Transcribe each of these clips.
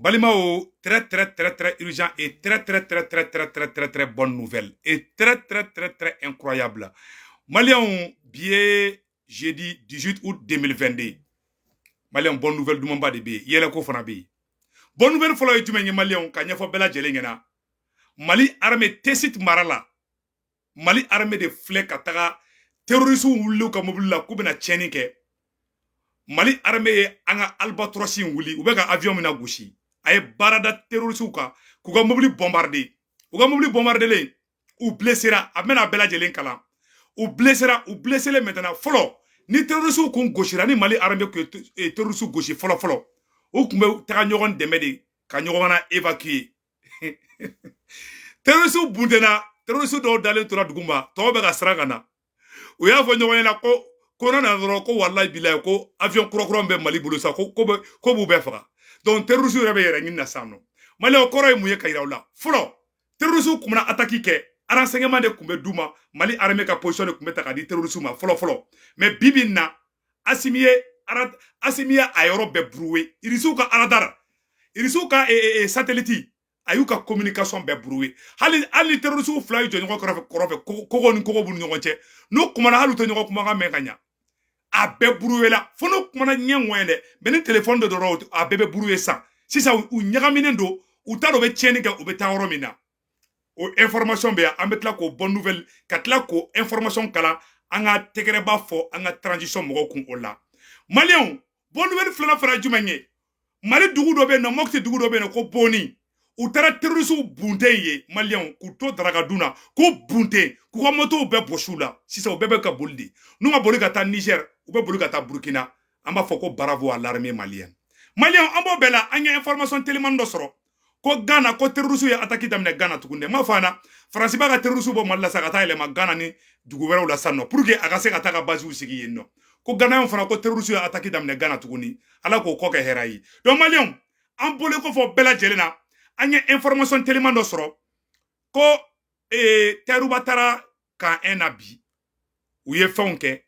Balimaw, très très très très urgent et très très très très très très très très bonne nouvelle et très très très très incroyable. Maliyɛnw, bi ye jeudi 18 août 2022. Maliyɛnw, bonne nouvelle dumanba de bɛ yen, yɛlɛko fana bɛ yen. Bonne nouvelle fɔlɔ ye jumɛn ye? Maliyɛnw, ka ɲɛfɔ bɛɛ lajɛlen ɲɛna, Mali armée, Tessit mara la, Mali armée de filɛ ka taga terroriste wuli ka mobili la k'u bɛna tiɲɛni kɛ. Mali armée ye an ka Albatros in wuli, u bɛ ka avion min na gosi, a ye baara da terroriste kan k'u ka mobili bombarder. U ka mobili bombardelen, u blessera. A bɛna bɛɛ lajɛlen kalan. U blessera, u blesselen. Maintenant, fɔlɔ, ni terroriste kun gosira, ni Mali armée kun ye terroriste gosi fɔlɔ fɔlɔ, u kun bɛ taga ɲɔgɔn dɛmɛ de ka ɲɔgɔn na évacuer. Terroriste buntenna, terroriste dɔw dalen tora dugu ma, tɔw bɛ ka siran ka na. U y'a fɔ ɲɔgɔn ɲɛna ko n'a nana dɔrɔn, ko walayi bilayi, ko avion kura kura bɛ Mali bolo sa, ko b'u bɛɛ faga. Donc terroriste yɛrɛ bɛ yɛrɛ ɲini na sisan nɔ. Maliyɛnw, kɔrɔ ye mun ye ka yira u la? Fɔlɔ, terroriste kun bɛna attaque kɛ, renseignement de kun bɛ d'u ma. Mali armée ka position de kun bɛ ta ka di terroriste ma fɔlɔ fɔlɔ. Mais bi bi in na, Asimi ye a yɔrɔ bɛɛ brouillé. Irisiw ka radar, irisiw ka satellite, a y'u ka communication bɛɛ brouillé. Hali hali ni terroriste fila y'u jɔ ɲɔgɔn kɛrɛfɛ kɔrɔfɛ, kogo ni kogo b'u ni ɲɔgɔn cɛ, n'u kumana, hali u tɛ ɲɔgɔn kumakan mɛn ka ɲa. A bɛɛ brouillé la fo n'u kumana ɲɛ ŋɔɲɛ dɛ. Mais ni téléphone de dɔrɔn, a bɛɛ bɛ brouillé san. Sisan u ɲagaminen don, u t'a dɔn u bɛ tiɲɛni kɛ, u bɛ taa yɔrɔ min na. O information bɛ yan. An bɛ tila k'o bonne nouvelle, ka tila k'o information kalan, an ka tɛgɛrɛba fɔ an ka transition mɔgɔw kun o la. Maliyɛnw, bonne nouvelle filanan fana ye jumɛn ye? Mali dugu dɔ bɛ yen nɔ, Mɔpti dugu dɔ bɛ yen nɔ ko Boni, u taara terroriste bunten ye. Maliyɛnw, k'u to daraka dun na, k'u bunten, k'u ka motow bɛɛ bɔsi u la. Sisan u bɛɛ bɛ ka boli de. N'u ma boli ka taa Niger, u bɛ boli ka taa Burkina. An b'a fɔ ko bravo à l'armée malienne. Maliyɛnw, an b'o bɛɛ la, an ye information telimani dɔ sɔrɔ ko Ghana, ko terroriste ye attaque daminɛ Ghana tuguni dɛ. N m'a fɔ an na, Faransi b'a ka terroriste bɔ Mali la sa ka taa yɛlɛma Ghana ni dugu wɛrɛw la sisan nɔ, pour que a ka se ka taa ka base sigi yen nɔ. Ko Ghana fana, ko terroriste ye attaque daminɛ Ghana tuguni. Ala k'o kɔ kɛ hɛrɛ ye. Donc maliyɛnw, an bɔlen kɔfɛ bɛɛ lajɛlen na, an ye information teliman dɔ sɔrɔ ko Tayiruba taara camp 1 na bi, u ye fɛnw kɛ.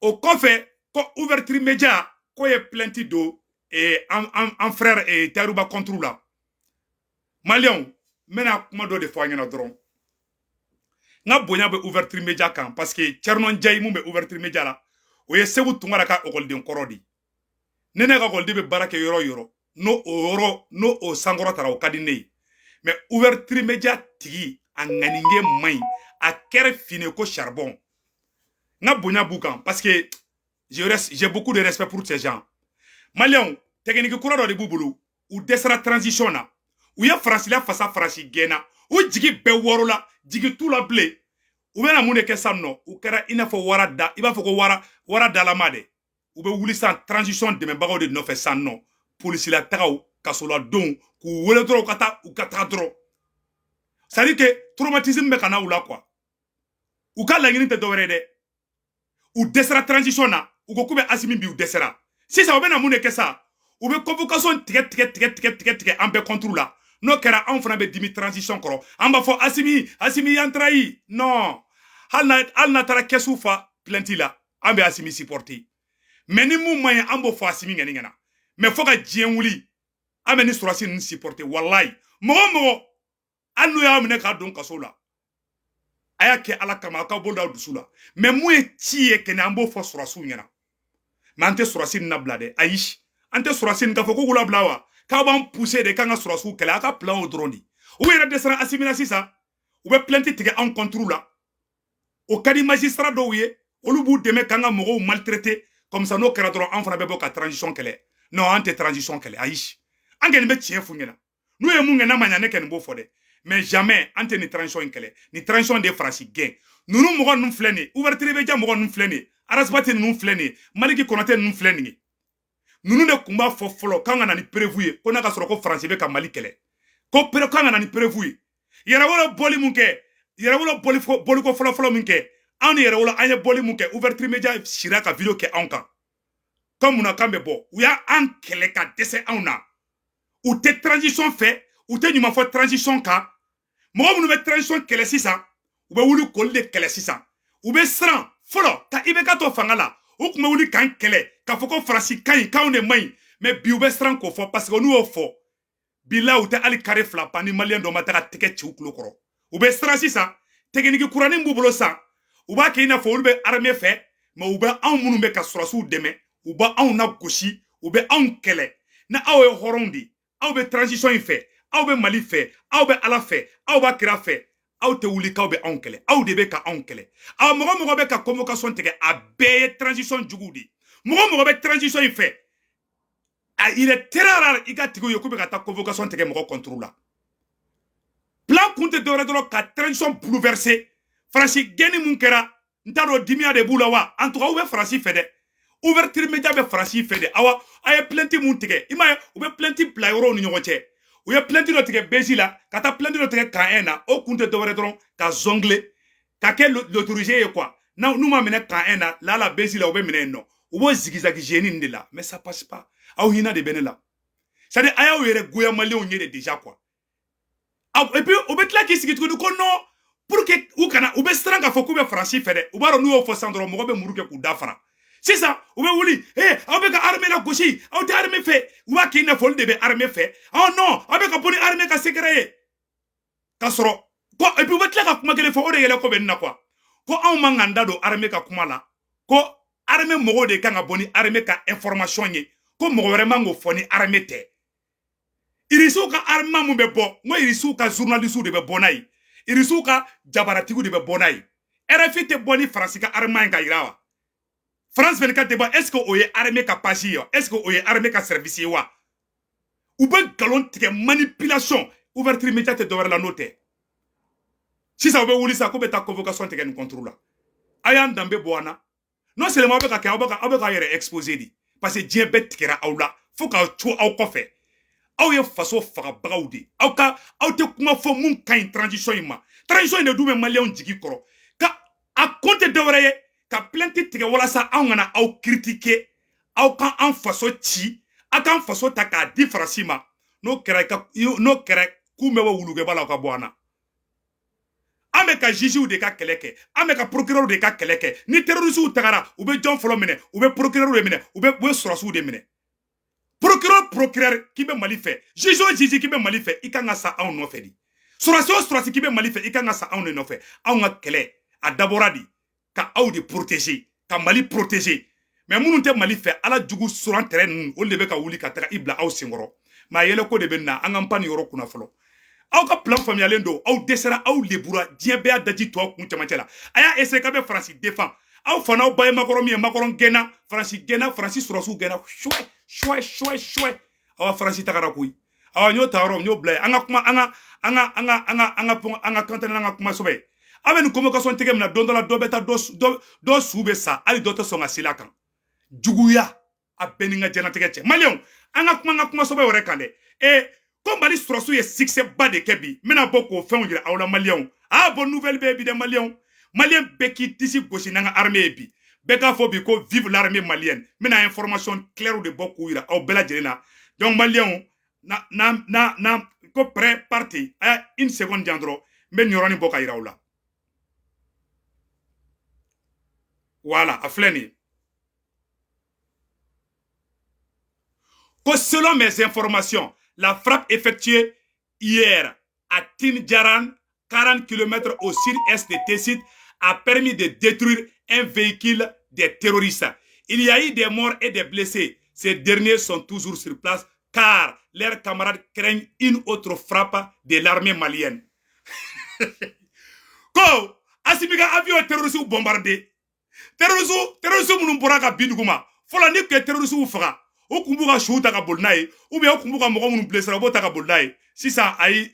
O kɔfɛ, ko Ouverture Média ko ye plainte don an frère Tayiruba contre la. Maliyɛnw, n bɛna kuma dɔ de fɔ an ɲɛna dɔrɔn. N ka bonya bɛ Ouverture Média kan, parce que Thierno Ndiaye mun bɛ Ouverture Média la, o ye Segu Tunkara ka ekɔliden kɔrɔ de. Ne ka ekɔliden bɛ baara kɛ yɔrɔ o yɔrɔ, n'o o yɔrɔ n'o o sankɔrɔ tara, o ka di ne ye. Mais Ouverture Média tigi, a ŋaninge man ɲi, a kɛrɛ fine ko charbon. N ka bonya b'u kan, parce que j'ai beaucoup de respect pour ces gens. Maliyɛnw, technique kura dɔ de b'u bolo. U dɛsɛra transition na, u ye Faransi la fasa, Faransi gɛnna, u jigi bɛɛ wɔɔrɔ la, jigi t'u la bilen. U bɛna mun de kɛ sisan nɔ? U kɛra i n'a fɔ wara da, i b'a fɔ ko wara wara dalama dɛ. U bɛ wuli sisan transition dɛmɛbagaw de nɔfɛ sisan nɔ, polisilatagaw, kasoladenw, k'u wele dɔrɔn u ka taa, u ka taga dɔrɔn. C'est à dire que traumatisme bɛ ka na u la quoi. U ka laɲini tɛ dɔwɛrɛ ye dɛ, u dɛsɛra transition na, u ko k'u bɛ Asimi bi, u dɛsɛra. Sisan u bɛna mun de kɛ sa? U bɛ convocation tigɛ tigɛ tigɛ tigɛ tigɛ tigɛ an bɛɛ contre la. N'o kɛra, anw fana bɛ dimi transition kɔrɔ, an b'a fɔ Asimi, Asimi y'an trahi. Non, hali n'a taara kɛsu fa plainte la, an bɛ Asimi supporter. Mais ni mun man ɲi, an b'o fɔ Asimi ŋani ɲɛna. Mais fo ka diɲɛ wuli, an bɛ ni sɔrɔsi ninnu supporter. Walayi, mɔgɔ o mɔgɔ, hali n'u y'a minɛ k'a don kaso la, a y'a kɛ Ala kama, a ka bolo da dusu la. Mais mun ye ci ye kɛnɛ, an b'o fɔ sɔrɔsiw ɲɛna. Mais an tɛ sɔrɔsi ninnu labila dɛ. Ayi, an tɛ sɔrɔsi ninnu k'a fɔ ko k'u labila wa k'aw b'an pousser de k'an ka sɔrɔsiw kɛlɛ. A ka plan o dɔrɔn de. U yɛrɛ dɛsɛra Asimi na sisan, u bɛ plainte tigɛ anw contre la. O ka di magistrat dɔw ye, olu b'u dɛmɛ k'an ka mɔgɔw maltraiter comme ça. N'o kɛra dɔrɔn, an fana bɛ bɔ ka transition kɛlɛ. Non, an tɛ transition kɛlɛ, ayi. An kɔni bɛ tiɲɛ f'u ɲɛna. N'u ye mun kɛ n'a ma ɲa, ne kɔni b'o fɔ dɛ. Mais jamais an tɛ nin transition in kɛlɛ. Nin transition de ye Faransi gɛn. Ninnu mɔgɔ ninnu filɛ nin ye, Ouverture Média mɔgɔ ninnu filɛ nin ye, Ras Bath ninnu filɛ nin ye, Maliki Kɔnɔtɛ ninnu filɛ nin ye. Ninnu de tun b'a fɔ fɔlɔ k'an ka na ni preuve ye, ko n'a ka sɔrɔ ko Faransi bɛ ka Mali kɛlɛ, ko k'an ka na ni preuve ye. Yɛrɛwolo bɔli mun kɛ, yɛrɛwolo bɔli bɔliko fɔlɔ fɔlɔ min kɛ, anw ni Yɛrɛwolo, an ye bɔli mun kɛ, Ouverture Média sira ka vidéo kɛ anw kan ko munna k'an bɛ bɔ. U y'an kɛlɛ ka dɛsɛ anw na. U tɛ transition fɛ, u tɛ ɲuman fɔ transition kan. Mɔgɔ minnu bɛ transition kɛlɛ sisan, u bɛ wuli k'olu de kɛlɛ sisan. U bɛ siran. Fɔlɔ, ka IBK to fanga la, u tun bɛ wuli k'an kɛlɛ k'a fɔ ko Faransi ka ɲi, k'anw de man ɲi. Mais bi, u bɛ siran k'o fɔ, parce que n'u y'o fɔ Bilahi, u tɛ hali carré 2 pan ni maliyɛn dɔ ma taga tɛgɛ ci u tulo kɔrɔ. U bɛ siran sisan, technique kuranin b'u bolo sisan, u b'a kɛ i n'a fɔ olu bɛ armée fɛ, mais u bɛ anw minnu bɛ ka sɔrɔsiw dɛmɛ, u bɛ anw lagosi, u bɛ anw kɛlɛ. Ni aw ye hɔrɔnw de ye, aw bɛ transition in fɛ, aw bɛ Mali fɛ, aw bɛ Ala fɛ, aw b'a kira fɛ, aw tɛ wuli k'aw bɛ anw kɛlɛ. Aw de bɛ ka anw kɛlɛ. Aw mɔgɔ mɔgɔ bɛ ka convocation tigɛ, a bɛɛ ye transition juguw de ye. Mɔgɔ mɔgɔ bɛ transition in fɛ, il est très rare i ka tigiw ye k'u bɛ ka taa convocation tigɛ mɔgɔ contre la. Plan kun tɛ dɔwɛrɛ dɔrɔn ka transition bouleverser. Faransi gɛnni mun kɛra, n t'a dɔn dimiya de b'u la wa. En tout cas, aw bɛ Faransi fɛ dɛ. Ouverture média bɛ Faransi fɛ dɛ. Awa, a ye plainte mun tigɛ, i m'a ye, u bɛ plainte bila yɔrɔw ni ɲɔgɔn cɛ. U ye plainte dɔ tigɛ BJ la, ka taa plainte dɔ tigɛ camp 1 na. O kun tɛ dɔwɛrɛ dɔrɔn ka jongler, ka kɛ l'autorité ye quoi. N'u ma minɛ camp 1 na, la la BJ la, u bɛ minɛ yen nɔ. U b'o zigzag nin de la, mais ça passe pas. Aw hinɛ de bɛ ne la. C'est à dire, a y'aw yɛrɛ goya maliyɛnw ye de déjà quoi. Et puis u bɛ tila k'i sigi tuguni ko non, pour que u kana, u bɛ siran k'a fɔ k'u bɛ Faransi fɛ dɛ. U b'a dɔn n'u y'o fɔ sisan dɔrɔn, mɔgɔ bɛ muru kɛ k'u da fara. Sisan u bɛ wuli, aw bɛ ka armée la gosi, aw tɛ armée fɛ. U b'a k'i n'a fɔ olu de bɛ armée fɛ. Oh non, aw bɛ ka bɔ ni armée ka secret ye. K'a sɔrɔ ko, et puis u bɛ tila ka kuma kelen fɔ, o de yɛlɛ ko bɛ nin na quoi. Ko anw man k'an da don armée ka kuma la, ko armée mɔgɔw de kan ka bɔ ni armée ka information ye, ko mɔgɔ wɛrɛ man k'o fɔ ni armée tɛ. Irisiw ka armement mun bɛ bɔ, n ko irisiw ka journaliste de bɛ bɔ n'a ye, irisiw ka jabaratigiw de bɛ bɔ n'a ye. RFI tɛ bɔ ni Faransi ka armement ye ka yira wa? France 24 tɛ bɔ. Est ce que o ye armée ka page ye wa? Est ce que o ye armée ka service ye wa? U bɛ nkalon tigɛ, manipulation. Ouverture média tɛ dɔwɛrɛ la n'o tɛ. Sisan u bɛ wuli sisan k'u bɛ taa convocation tigɛ nin contre la. A y'an danbe bɔ an na. Non seulement aw bɛ ka kɛ, aw bɛ ka yɛrɛ exposer de, parce que diɲɛ bɛɛ tigɛra aw la fo k'aw to aw kɔfɛ. Aw ye faso fagabagaw de. Aw ka aw tɛ kuma fɔ mun ka ɲi transition in ma. Transition in de dun bɛ maliyɛnw jigi kɔrɔ. Ka a kun tɛ dɔwɛrɛ ye ka plainte tigɛ walasa anw kana aw critiquer, aw ka an faso ci, aw k'an faso ta k'a di Faransi ma. N'o kɛra, n'o kɛra k'u bɛ bɔ wulukɛba la, aw ka bɔ an na. An bɛ ka juges de ka kɛlɛ kɛ, an bɛ ka procureur de ka kɛlɛ kɛ. Ni terroristes tagara, u bɛ jɔn fɔlɔ minɛ? U bɛ procureur de minɛ, u bɛ sɔrɔsiw de minɛ. Procureur, procureur k'i bɛ Mali fɛ, juge o juge k'i bɛ Mali fɛ, i kan ka sa anw nɔfɛ de. Sɔrɔsi o sɔrɔsi k'i bɛ Mali fɛ, i kan ka sa anw de nɔfɛ. Anw ka kɛlɛ a dabɔra de ka aw de protéger, ka Mali protéger. Mais minnu tɛ Mali fɛ, Ala jugu suran tɛrɛ ninnu, olu de bɛ ka wuli ka taga i bila aw senkɔrɔ. Mais a yɛlɛ ko de bɛ na an ka pan nin yɔrɔ kunna fɔlɔ. Aw ka plan faamuyalen don, aw dɛsɛra, aw lebura, diɲɛ bɛɛ y'a daji to aw kun cɛmancɛ la. A y'a essayer k'a bɛ Faransi défend. Aw fa n'aw ba ye Macron min ye, Macron gɛnna, Faransi gɛnna, Faransi sɔrɔsiw gɛnna, chouɛ chouɛ chouɛ chouɛ. Awa, Faransi tagara koyi. Awa, n y'o ta yɔrɔ, n y'o bila yen. An ka kuma, an ka an ka an ka an ka an ka an ka kan an ka kuma sɛbɛ. Aw bɛ nin convocation tigɛ min na, don dɔ la dɔ bɛ taa, dɔ su bɛ sa, hali dɔ tɛ sɔn ka seli a kan. Juguya a bɛɛ ni n ka diɲɛlatigɛ cɛ. Maliyɛnw, an ka kuma, an ka kuma sɛbɛ yɛrɛ kan dɛ. Ko Mali sɔrɔsiw ye succès ba de kɛ bi, n bɛna bɔ k'o fɛnw yira aw la. Maliyɛnw, ah, bonne nouvelle bɛ bi dɛ. Maliyɛnw, maliyɛn bɛɛ k'i disi gosi n'an ka armée ye bi. Bɛɛ k'a fɔ bi ko vive l'armée malienne. N bɛna information claire de bɔ k'u yira aw bɛɛ lajɛlen na. Donc maliyɛnw, na na na na ko prêt parti. A y'a une seconde di yan dɔrɔn, n bɛ nin yɔrɔnin bɔ ka yira aw la. Voilà, a filɛ nin ye. Ko selon mes informations, la frappe effectuée hier à Tinjaran, 40 km au sud-est de Tessit, a permis de détruire un véhicule des terroristes. Il y a eu des morts et des blessés. Ces derniers sont toujours sur place car leurs camarades craignent une autre frappe de l'armée malienne. Ko Assimi ka avion terroriste bombardé. Terroriste minnu bɔra ka bin duguma. Fɔlɔ, ni tun ye terroriste faga, u kun b'u ka suw ta ka boli n'a ye, ou bien u kun b'u ka mɔgɔ minnu blessé, u b'o ta ka boli n'a ye. Sisan ayi,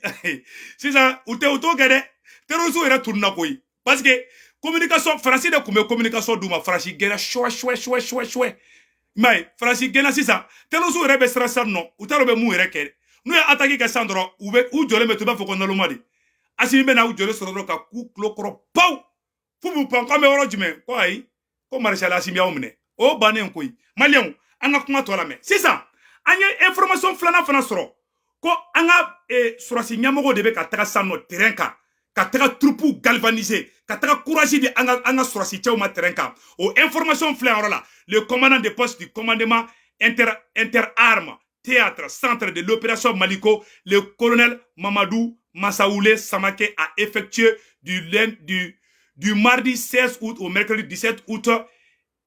sisan u tɛ u t'o kɛ dɛ. Terroriste yɛrɛ tununna koyi, parce que communication, Faransi de tun bɛ communication d'u ma. Faransi gɛnna, chouɛ chouɛ chouɛ chouɛ chouɛ. I m'a ye, Faransi gɛnna sisan, terroriste yɛrɛ bɛ siran sisan nɔ, u t'a dɔn u bɛ mun yɛrɛ kɛ. N'u ye attaque kɛ sisan dɔrɔn, u bɛ u jɔlen bɛ to, i b'a fɔ ko naloma de. Assimi bɛ na u jɔlen sɔrɔ dɔrɔn ka k'u tulo kɔrɔ pawu, f'u b'u pan k'an bɛ yɔrɔ jumɛn, ko ayi, ko maréchal Assimi y'aw minɛ. O bannen koyi. Maliyɛnw, an ka kuma tɔ lamɛn. Sisan an ye information filanan fana sɔrɔ ko an ka sɔrɔsi ɲɛmɔgɔw de bɛ ka taga sisan nɔ terrain kan, ka taga troupe galvaniser, ka taga courage di an ka sɔrɔsi cɛw ma terrain kan. O information filɛ yɔrɔ la. Le commandant de poste du commandement inter interarmes théâtre centre de l'opération Maliko, le colonel Mamadou Massaoulé Samake a effectué du mardi 16 août au mercredi 17 août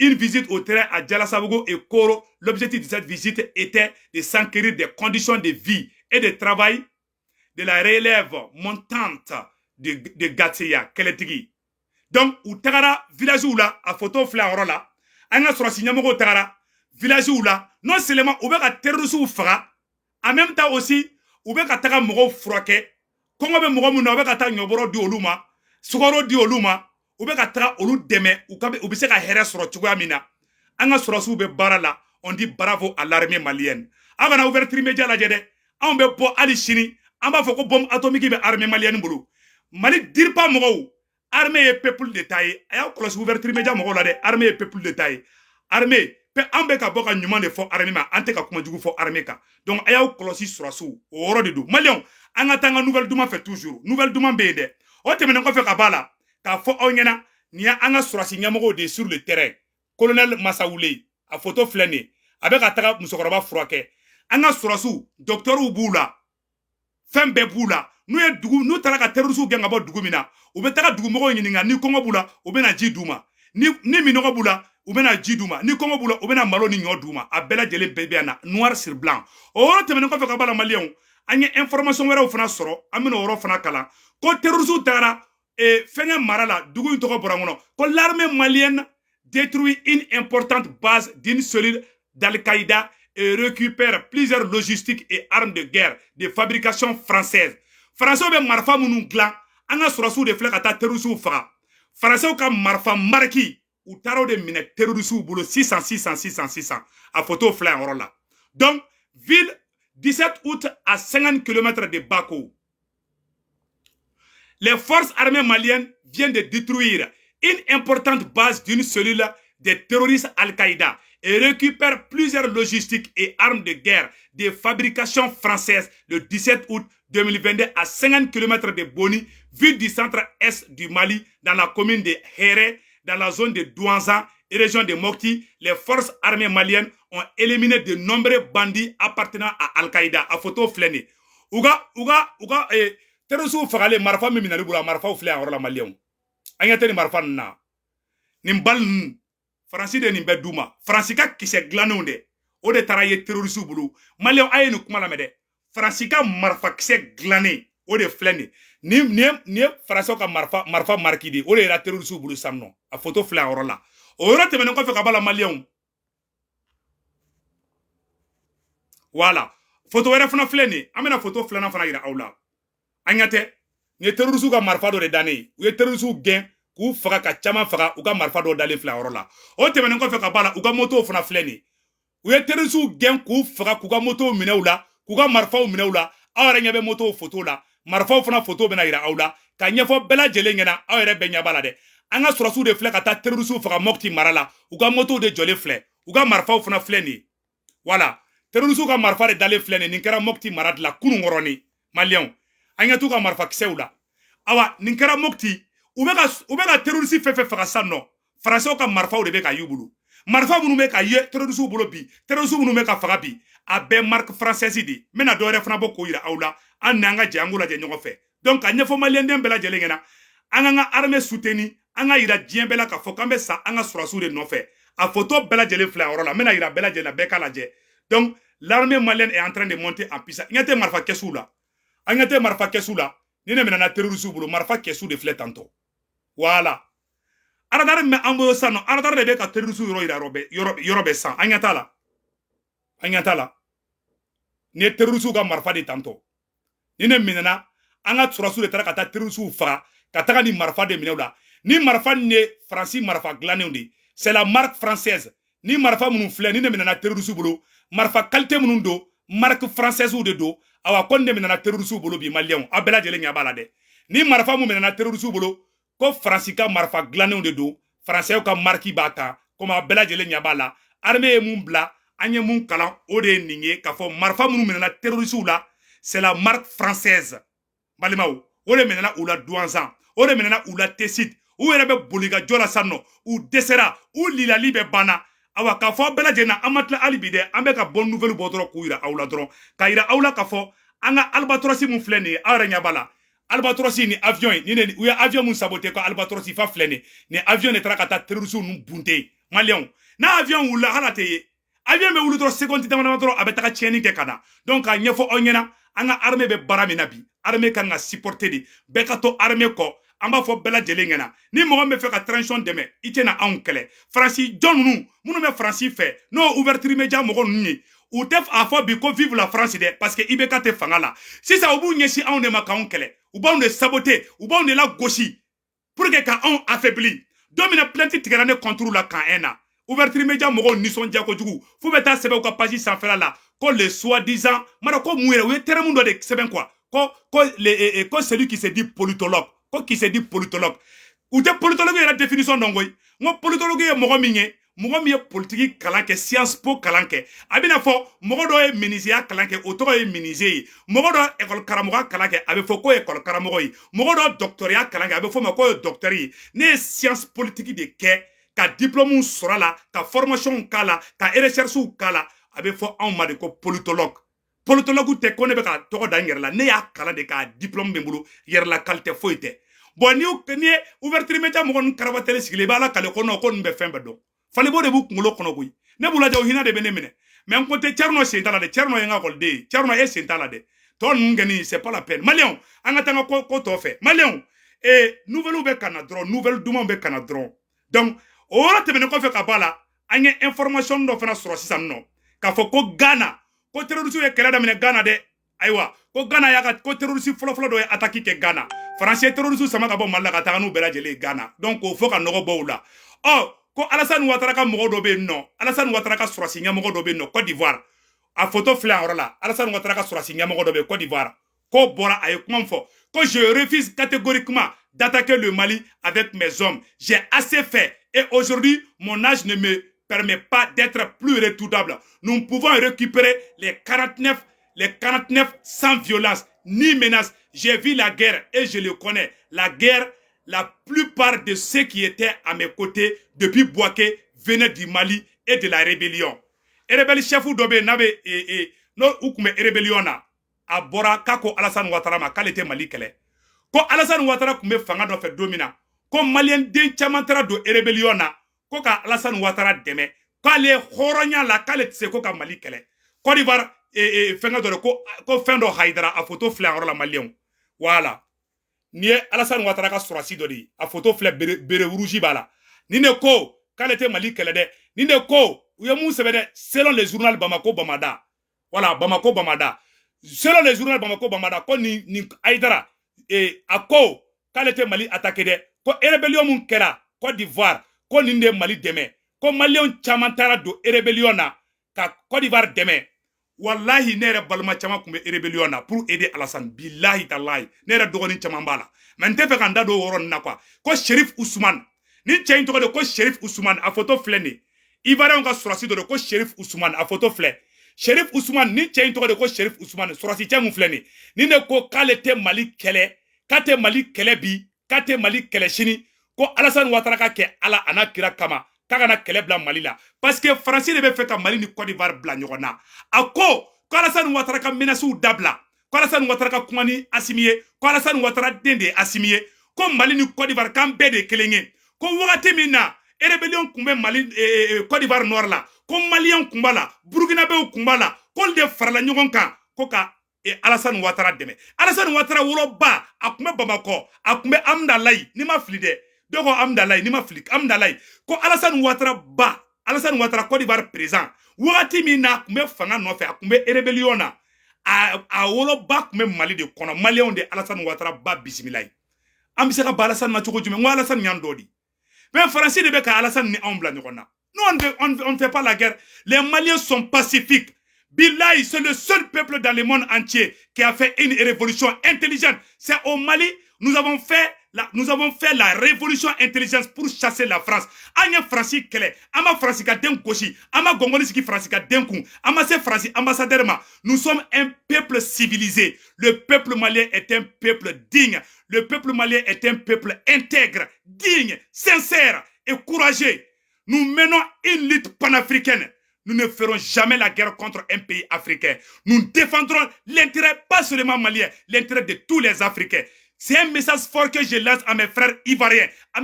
une visite au terrain à Djalasabougou et Koro. L'objectif de cette visite était de s'enquérir des conditions de vie et de travail de la relève montante de Gatseya, Kɛlɛtigi. Donc, u tagara village la, a photo filɛ a yɔrɔ la. An ka sɔrɔsi ɲɛmɔgɔw tagara village la. Non seulement u bɛ ka terroristes faga, en même temps aussi u bɛ ka taga mɔgɔw furakɛ. Kɔngɔ bɛ mɔgɔ min na, u bɛ ka taa ɲɔbɔrɔ di olu ma, sukaro di olu ma, u bɛ ka taga olu dɛmɛ u ka u bɛ se ka hɛrɛ sɔrɔ cogoya min na. An ka sɔrɔsiw bɛ baara la. On dit bravo à l'armée malienne. Aw kana Ouverture Média lajɛ dɛ. Anw bɛ bɔ hali sini, an b'a fɔ ko bombe atomique bɛ armée malienne bolo. Mali DIRPA mɔgɔw, armée ye peuple de ta ye. A y'aw kɔlɔsi Ouverture Média mɔgɔw la dɛ. Armée ye peuple de ta ye. Armée, an bɛ ka bɔ ka ɲuman de fɔ armée ma, an tɛ ka kuma jugu fɔ armée kan. Donc a y'aw kɔlɔsi sɔrɔsiw, o yɔrɔ de don. Maliyɛnw, an ka taa an ka nouvelle duman fɛ toujours. Nouvelle duman bɛ yen dɛ. O tɛmɛnen kɔfɛ ka b'a la k'a fɔ aw ɲɛna, nin y'an ka sɔrɔsi ɲɛmɔgɔw de ye sur le terrain. Colonel Masawule, a photo filɛ nin ye, a bɛ ka taga musokɔrɔba furakɛ. An ka sɔrɔsiw, docteurs b'u la, fɛn bɛɛ b'u la. N'u ye dugu, n'u taara ka terroristes gɛn ka bɔ dugu min na, u bɛ taga dugumɔgɔw ɲininka ni kɔngɔ b'u la, u bɛ na ji d'u ma. Ni minɔgɔ b'u la, u bɛ na ji d'u ma. Ni kɔngɔ b'u la, u bɛ na malo ni ɲɔ d'u ma. A bɛɛ lajɛlen bɛɛ bɛ yan na, noir sur blanc. O yɔrɔ tɛmɛnen kɔfɛ ka b'a la, maliyɛnw, an ye information wɛrɛw fana sɔrɔ, an bɛna o yɔrɔ fana kalan ko terroristes taara fɛnkɛ mara la, dugu in tɔgɔ bɔra n kɔnɔ, ko l'armée malienne détruit une importante base d'une cellule d'Al-Qaïda et récupère plusieurs logistiques et armes de guerre de fabrication française. Français bɛ marifa minnu dilan, an ka sɔrɔsiw de filɛ ka taa terroristes faga. Français ka marifa mariki, u taara o de minɛ terroristes bolo sisan sisan sisan sisan. A photo filɛ yan yɔrɔ la. Donc ville 17 août à 50 km de Bako, les forces armées maliennes viennent de détruire une importante base d'une cellule des terroristes Al-Qaïda et récupèrent plusieurs logistiques et armes de guerre de fabrication française le 17 août 2022 à 50 km de Boni, ville du centre-est du Mali, dans la commune de Héré, dans la zone de Douentza et région de Mopti. Les forces armées maliennes ont éliminé de nombreux bandits appartenant à Al-Qaïda. A photo filɛ nin ye. U ka terroristes fagalen, marifa min minɛli bolo, a marifaw filɛ yan yɔrɔ la. Maliyɛnw, an ɲɛ tɛ nin marifa ninnu na, nin bali ninnu, Faransi de nin bɛɛ d'u ma. Faransi ka kisɛ dilannenw dɛ, o de taara ye terroriste bolo. Maliyɛnw, a ye nin kuma lamɛn dɛ. Faransi ka marifakisɛ dilannen, o de filɛ nin nin ye Faransiw ka marifa mariki de, o de yera terroriste bolo sisan nɔ. A photo filɛ a yɔrɔ la. O yɔrɔ tɛmɛnen kɔfɛ ka b'a la, maliyɛnw, voilà, photo wɛrɛ fana filɛ nin ye. An bɛna photo filanan fana yira aw la. An ɲɛ tɛ nin ye terroriste ka marifa dɔ de dannen ye. U ye terroriste gɛn k'u faga, ka caman faga, u ka marifa dɔw dalen filɛ a yɔrɔ la. O tɛmɛnen kɔfɛ ka b'a la, u ka motow fana filɛ nin ye. U ye terroriste gɛn k'u faga, k'u ka motow minɛ u la, k'u ka marifaw minɛ u la. Aw yɛrɛ ɲɛ bɛ motow photo la, marifaw fana photo bɛna yira aw la ka ɲɛfɔ bɛɛ lajɛlen ɲɛna. Aw yɛrɛ bɛɛ ɲɛ b'a la dɛ. An ka sɔrɔsiw de filɛ ka taa terroriste faga Mopti mara la. U ka motow de jɔlen filɛ, u ka marifaw fana filɛ nin ye. Voilà, terroriste ka marifa de dalen filɛ nin ye. Nin kɛra Mopti mara de la kunun kɔrɔni. Maliyɛnw, an ɲɛ t'u ka marifakisɛw la. Awa, nin kɛra Mopti. U bɛ ka terroriste fɛn fɛn faga sisan nɔ, Faransɛw ka marifaw de bɛ ka y'u bolo. Marifa minnu bɛ ka ye terroriste bolo bi, terroriste minnu bɛ ka faga bi, a bɛɛ marque française de. N bɛna dɔ wɛrɛ fana bɔ k'o yira aw la. An n'an ka jɛ, an k'o lajɛ ɲɔgɔn fɛ. Donc ka ɲɛfɔ maliyɛnden bɛɛ lajɛlen ɲɛna, an k'an ka armée soutenir, an ka yira diɲɛ bɛɛ la k'a fɔ k'an bɛ sa an ka sɔrɔsiw de nɔfɛ. A photo bɛɛ lajɛlen filɛ a yɔrɔ la. N bɛna yira bɛɛ lajɛlen la, bɛɛ k'a lajɛ. Donc l'armée malienne est en train de monter en puissance. Ɲɛ tɛ marifa kɛsuw la, an ɲɛ tɛ marifa kɛsuw la. Ni ne minɛna terroriste bolo, marifa kɛsu de filɛ tantɔ. Voilà, radar min bɛ an bolo sisan nɔ, radar de bɛ ka terroriste yɔrɔ yira yɔrɔ bɛɛ, yɔrɔ bɛɛ sisan. An ɲɛ t'a la, an ɲɛ t'a la. Nin ye terroriste ka marifa de tantɔ. Ni ne minɛna, an ka sɔrɔsiw de taara ka taa terroriste faga, ka taga ni marifa de minɛ u la. Ni marifa nin ye Faransi marifa dilannenw de, c'est la marque française. Ni marifa minnu filɛ, ni ne minɛna terroriste bolo, marifa qualité minnu don, marque française de don. Awa, ko ne minɛna terroriste bolo bi, maliyɛnw, aw bɛɛ lajɛlen ɲɛ b'a la dɛ. Ni marifa mun minɛna terroriste bolo, ko Faransi ka marifa dilannenw de don, Faransɛw ka marque b'a kan. Komi aw bɛɛ lajɛlen ɲɛ b'a la, armée ye mun bila, an ye mun kalan, o de ye nin ye, k'a fɔ marifa minnu minɛna terroriste la, c'est la marque française. Balimaw, o de minɛna u la Douentza, o de minɛna u la Tessit. U yɛrɛ bɛ boli ka jɔ la sisan nɔ, u dɛsɛra, u lilali bɛ banna. Awa, k'a fɔ aw bɛɛ lajɛlen na, an ma tila hali bi dɛ. An bɛ ka bonne nouvelle bɔ dɔrɔn k'u yira aw la dɔrɔn, k'a yira aw la k'a fɔ an ka Albatros mun filɛ nin ye, aw yɛrɛ ɲɛ b'a la. Albatros ni avion ye ni ne u ye avion mun saboté, ko Albatros fa filɛ nin, ni avion de taara ka taa terroriste ninnu bunte. Maliyɛnw, n'a avion wulila, hali a tɛ ye. Avion bɛ wuli dɔrɔn, seconde dama dama dɔrɔn, a bɛ taga tiɲɛni kɛ ka na. Donc k'a ɲɛfɔ aw ɲɛna, an ka armée bɛ baara min na bi, armée kan ka supporter de. Bɛɛ ka to armée kɔ. An b'a fɔ bɛɛ lajɛlen ɲɛna, ni mɔgɔ min bɛ fɛ ka transition dɛmɛ, i tɛna anw kɛlɛ. Faransi jɔn ninnu minnu bɛ Faransi fɛ, n'o ye Ouverture Média mɔgɔ ninnu ye, u tɛ a fɔ bi ko vive la France dɛ, parce que IBK tɛ fanga la sisan. U b'u ɲɛsin anw de ma k'anw kɛlɛ, u b'anw de saboter, u b'anw de la gosi pour que ka anw affaibli. Don min na plainte tigɛra ne contre la kan 1 na, Ouverture Média mɔgɔw nisɔndiya kojugu, f'u bɛ taa sɛbɛn u ka page sanfɛla la ko le soi-disant mara ko mun yɛrɛ, u ye terme dɔ de sɛbɛn quoi, ko celui qui se dit politologue, ko qui se dit politologue. U tɛ politologue yɛrɛ définition dɔn koyi. N ko politologue ye mɔgɔ min ye, mɔgɔ min ye politiki kalan kɛ, science po kalan kɛ. A bɛna fɔ mɔgɔ dɔ ye menuisier kalan kɛ, o tɔgɔ ye menuisier ye. Mɔgɔ dɔ école karamɔgɔya kalan kɛ, a bɛ fɔ ko ye école karamɔgɔ ye. Mɔgɔ dɔ docteur kalan kɛ, a bɛ fɔ o ma ko ye docteur ye. Ne ye science politique de kɛ, ka diplôme sɔrɔ a la, ka formation k'a la, ka recherche k'a la. A bɛ fɔ anw ma de ko politologue. Politologue tɛ ko ne bɛ ka tɔgɔ da n yɛrɛ la. Ne y'a kalan de, k'a diplôme bɛ n bolo, yɛrɛla qualité foyi tɛ. Bon, ni ye Ouverture Média mɔgɔ ninnu karabatɛli sigilen, i b'a la kale ko non, ko ninnu bɛ fɛn bɛɛ dɔn. Falibo de b'u kunkolo kɔnɔ koyi. Ne b'u lajɛ, o hinɛ de bɛ ne minɛ. Mais n ko tɛ Thierno sen t'a la dɛ. Thierno ye n ka ekɔliden ye. Thierno, e sen t'a la dɛ. Tɔ ninnu kɔni, c'est pas la peine. Maliyɛnw, an ka taa n ka ko tɔ fɛ. Maliyɛnw, ee, nouvelle bɛ ka na dɔrɔn, nouvelle dumanw bɛ ka na dɔrɔn. Donc o yɔrɔ tɛmɛnen kɔfɛ ka bɔ a la, an ye information dɔ fana sɔrɔ sisan nɔ k'a fɔ ko Ghana, ko terroriste ye kɛlɛ daminɛ Ghana dɛ. Ayiwa, ko Ghana y'a ka ko terroriste fɔlɔfɔlɔ dɔ ye attaque kɛ Ghana. Faransi ye terroriste sama ka bɔ Mali la ka taga n'u bɛɛ lajɛlen ye Ghana. Donc k'o fɔ ka nɔgɔ bɔ u la. Ɔ, ko Alassane Ouattara ka mɔgɔ dɔ bɛ yen nɔ, Alassane Ouattara ka sɔrɔsi ɲɛmɔgɔ dɔ bɛ yen nɔ Côte d'Ivoire. A photo filɛ a yɔrɔ la. Alassane Ouattara ka sɔrɔsi ɲɛmɔgɔ dɔ bɛ yen Côte d'Ivoire. Ko bɔra, a ye kuma fɔ ko je refuse catégoriquement d'attaquer le Mali avec mes hommes. J'ai assez fait et aujourd'hui mon âge ne me permet pas d'être plus redoutable. Nous pouvons récupérer les 49 sans violence ni menace. J'ai vu la guerre et je le connais. La guerre, la plupart de ceux qui étaient à mes côtés depuis Bouaké venaient du Mali et de la rébellion. Rebelle chef dɔ bɛ yen n'a bɛ n'o u tun bɛ rébellion na, a bɔra k'a ko Alassane Ouattara ma k'ale tɛ Mali kɛlɛ. Ko Alassane Ouattara tun bɛ fanga nɔfɛ don min na, ko maliyɛn den caman taara don rébellion na ko ka Alassane Ouattara dɛmɛ, k'ale hɔrɔnya la, k'ale tɛ se ko ka Mali kɛlɛ. Côte d'Ivoire fɛngɛ dɔ de ko fɛn dɔ Hayidara, a photo filɛ a yɔrɔ la. Maliyɛnw, voilà, nin ye Alassane Ouattara ka sɔrɔsi dɔ de ye. A photo filɛ, béret rouge b'a la. Nin de ko k'ale tɛ Mali kɛlɛ dɛ. Nin de ko u ye mun sɛbɛn dɛ? Selon les journal Bamako Bamada, voilà, Bamako Bamada, selon les journal Bamako Bamada, ko nin Hayidara a ko k'ale tɛ Mali attaquer dɛ. Ko rébellion mun kɛra Côte d'Ivoire, ko nin de ye Mali dɛmɛ, ko maliyɛnw caman taara don rébellion na ka Côte d'Ivoire dɛmɛ. Wallahi, ne yɛrɛ balima caman tun bɛ rébellion na pour aider Alassane. Bilahi talahi, ne yɛrɛ dɔgɔnin caman b'a la, mais n tɛ fɛ ka n da don o yɔrɔ nin na quoi. Ko Sherif Ousmane, ni cɛ in tɔgɔ de ko Sherif Ousmane, a photo filɛ nin ye. Ivoirien ka sɔrɔsi dɔ de ko Sherif Ousmane, a photo filɛ. Sherif Ousmane, ni cɛ in tɔgɔ de ko Sherif Ousmane, sɔrɔsi cɛ mun filɛ nin, ni ne ko k'ale tɛ Mali kɛlɛ, k'a tɛ Mali kɛlɛ bi, k'a tɛ Mali kɛlɛ sini, ko Alassane Ouattara ka kɛ Ala a n'a kira kama, k'a kana kɛlɛ bila Mali la, parce que Faransi de bɛ fɛ ka Mali ni Côte d'Ivoire bila ɲɔgɔn na. A ko ko Alassane Ouattara ka menaces dabila, ko Alassane Ouattara ka kuma ni Assimi ye, ko Alassane Ouattara den de ye Assimi ye, ko Mali ni Côte d'Ivoire k'an bɛɛ de ye kelen ye. Ko wagati min na rébellion tun bɛ Mali, Côte d'Ivoire nord la, ko maliyɛn tun b'a la, burkinabɛw tun b'a la, k'olu de farala ɲɔgɔn kan ko ka Alassane Ouattara dɛmɛ. Alassane Ouattara woloba, a tun bɛ Bamakɔ, a tun bɛ Amdalayi, n'i ma fili dɛ, dɔw ko Amdalayi, n'i ma fili Amdalayi. Ko Alassane Ouattara ba, Alassane Ouattara, Côte d'Ivoire président, wagati min na a tun bɛ fanga nɔfɛ, a tun bɛ rébellion na, a woloba tun bɛ Mali de kɔnɔ. Maliyɛnw de Alassane Ouattara ba bisimila ye. An bɛ se ka ba Alassane ma cogo jumɛn? N ko Alassane y'an dɔ di, mais Faransi de bɛ ka Alassane ni anw bila ɲɔgɔn na. Nous, on ne fait pas la guerre. Les Maliens sont pacifiques. Billahi, c'est le seul peuple dans le monde entier qui a fait une révolution intelligente. C'est au Mali, nous avons fait la révolution intelligente pour chasser la France. An ye Faransi kɛlɛ, an ma Faransi ka den gosi, an ma gɔngɔli sigi Faransi ka den kun, an ma se Faransi ambassadeur ma. Nous sommes un peuple civilisé. Le peuple malien est un peuple digne. Le peuple malien est un peuple intègre, digne, sincère et courageux. Nous menons une lutte panafricaine. Nous ne ferons jamais la guerre contre un pays africain. Nous défendrons l'intérêt, pas seulement malien, l'intérêt de tous les Africains. C'est un message fort que je lance à mes frères ivoiriens, à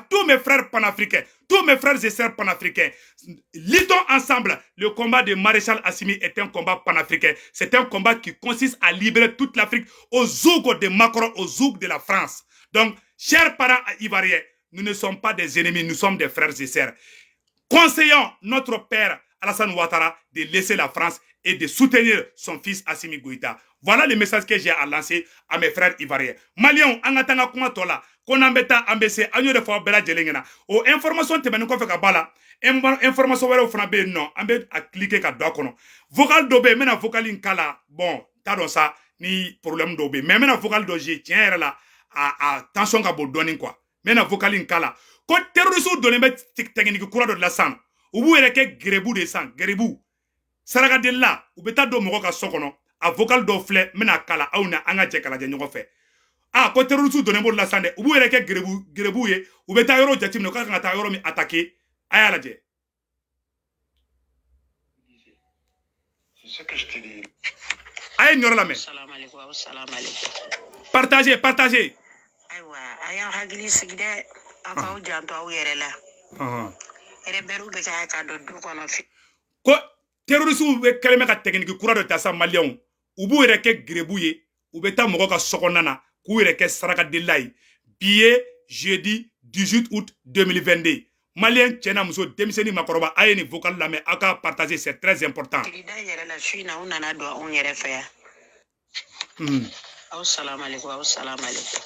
tous mes frères panafricains, tous mes frères et sœurs panafricains. Luttons ensemble. Le combat de Maréchal Assimi est un combat panafricain. C'est un combat qui consiste à libérer toute l'Afrique au joug de Macron, au joug de la France. Donc, chers parents ivoiriens, nous ne sommes pas des ennemis, nous sommes des frères et sœurs. Conseillons notre père Alassane Ouattara de laisser la France et de soutenir son fils Assimi Goïta. Voilà le message que j'ai à lancer à mes frères ivoiriens. Maliens, an ka taa n ka kuma tɔ la, ko n'an bɛ taa an bɛ se, an y'o de fɔ aw bɛɛ lajɛlen ɲɛna. O information tɛmɛnen kɔfɛ ka bɔ a la, information wɛrɛw fana bɛ yen nɔ, an bɛ a cliquer ka don a kɔnɔ. Vocal dɔ bɛ yen, n bɛna vocal in k'a la. Bon, t'a dɔn sa ni problème dɔw bɛ yen, mais n bɛna vocal dɔ jouer. Tiɲɛ yɛrɛ la, a tension ka bon dɔɔnin quoi. N bɛna vocal in k'a la ko terroriste donnen bɛ technique kura dɔ de la sisan. U b'u yɛrɛ kɛ gɛrɛbu de sisan, gɛrɛbu sarakadelila, u bɛ taa don mɔgɔ ka so kɔnɔ. A vocal dɔw filɛ, n bɛna kala aw na, an ka jɛ k'a lajɛ ɲɔgɔn fɛ. A ko terroriste donnen b'olu la sisan dɛ, u b'u yɛrɛ kɛ gɛrɛbu gɛrɛbu ye, u bɛ taa yɔrɔ jateminɛ, u ka kan ka taa yɔrɔ min attaquer. A y'a lajɛ. C'est ce que je te dis. A ye nin yɔrɔ lamɛn. Salam alaikum, aw salam alaikum. Partagez, partagez. Ayiwa, a y'aw hakili sigi dɛ, aw k'aw janto aw yɛrɛ la. Rebelles bɛ ka don du kɔnɔ. Ko terroriste bɛ kɛlen bɛ ka technique kura dɔ ta sa, maliyɛnw. U b'u yɛrɛ kɛ gɛrɛbu ye, u bɛ taa mɔgɔ ka sokɔnɔna na k'u yɛrɛ kɛ sarakadelila ye. Bi ye jeudi 18 août 2022. Maliyɛn cɛ n'a muso, denmisɛnnin, makɔrɔba, a ye nin vocal lamɛn, aw k'a partager, c'est très important. Sigida yɛrɛ la, su in na, u nana don anw yɛrɛ fɛ yan. Aw salam alaikum, aw salam alaikum.